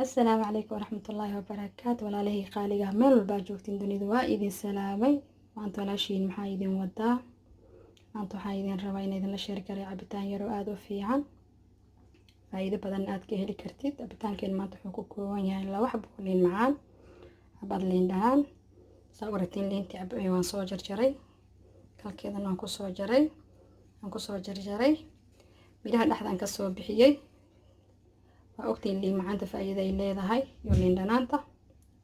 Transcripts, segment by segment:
Asalaamu calaykum waraxmatullaahi wabarakaatu. Walaalahii qaaliga, meel walbaa joogtiin dunida, waa idin salaamay. Maanta walaashiin maxaa idin wadaa? Maanta waxaa idin rabaa in idinla share garay cabitaan yaroo aada u fiican, faa'iido badan aad ka heli kartid. Cabitaankeen maanta wuxuu ku kooban yahay laba xabo liin macaan, xabad liin dhanaan. Saa u aragtiin, liintii cabay waan soo jarjaray, kalkeedana waan kusoo jaray, waan kusoo jarjaray, midhaha dhexdaan kasoo bixiyey. Waa ogtiin liin macaanta faa'iida ay leedahay iyo liin dhanaanta,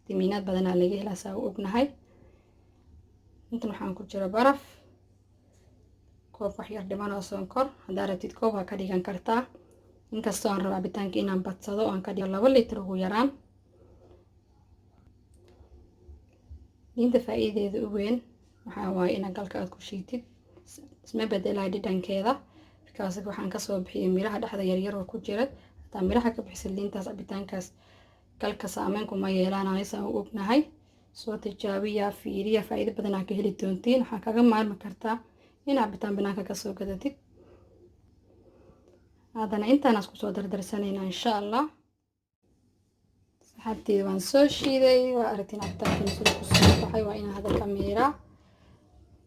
fitamiinaad badanaa laga helaa, saa u ognahay. Intan waxaan ku jira baraf, koob wax yar dhiman oo sonkor. Haddaa rabtid koob waa ka dhigan kartaa, inkastoo aan rabo cabitaanka inaan badsado, aan ka dhigo 2 litir ugu yaraan. Liinta faa'iideeda u weyn waxaa waaye inaad galka aad ku shiitid, isma bedelaa dhadhankeeda, because waxaan kasoo bixiyay miraha dhexda yaryar oo ku jira. Hataa miraha ka bixisay liintaas, cabitaankaas galka saameyn kuma yeelanayo, saa u ognahay. Soo tijaabiya, fiiriya, faa'iido badan aa ka heli doontiin. Waxaa kaga maarmi kartaa in cabitaan banaanka kasoo gadatid. Haddana intaanaas kusoo dardarsanayna, insha Allah. Saxaabteeda, waan soo shiiday, waa aragtiin cabitaankiina sida kusoo baxay. Waa inaan hadda ka miiraa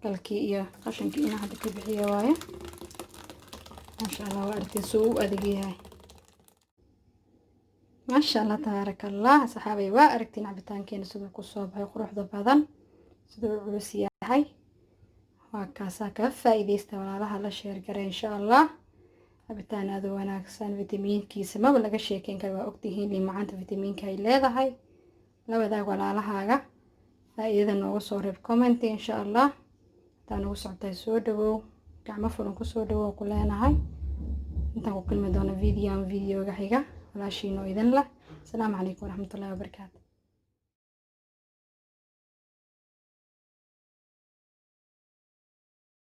galkii iyo qashankii, inaan hadda ka bixiyo waaye. Maasha Allah, waa aragtiin suu u adag yahay. Maasha Allah, tabaaraka Allah. Saxaabay, waa aragtiin cabitaankeena siduu kusoo baxay, quruxda badan, siduu u culus yahay. Waa kaasaa, ka faa'iidaysta walaalaha, la share garay, insha Allah. Cabitaan aada u wanaagsan, fitamiinkiisa maba laga sheekeyn karo. Waa ogtihiin liin macaanta fitamiinka ay leedahay. La wadaag walaalahaaga, faa'iidada nooga soo reeb comment, insha Allah. Hadaa nagu socotay, soo dhawow, gacmo furan kusoo dhawow ku leenahay. Intaan ku kulmi doono videoga xiga, walaashiin oo idin leh, asalaamu calaykum waraxmatullahi wabarakaatu.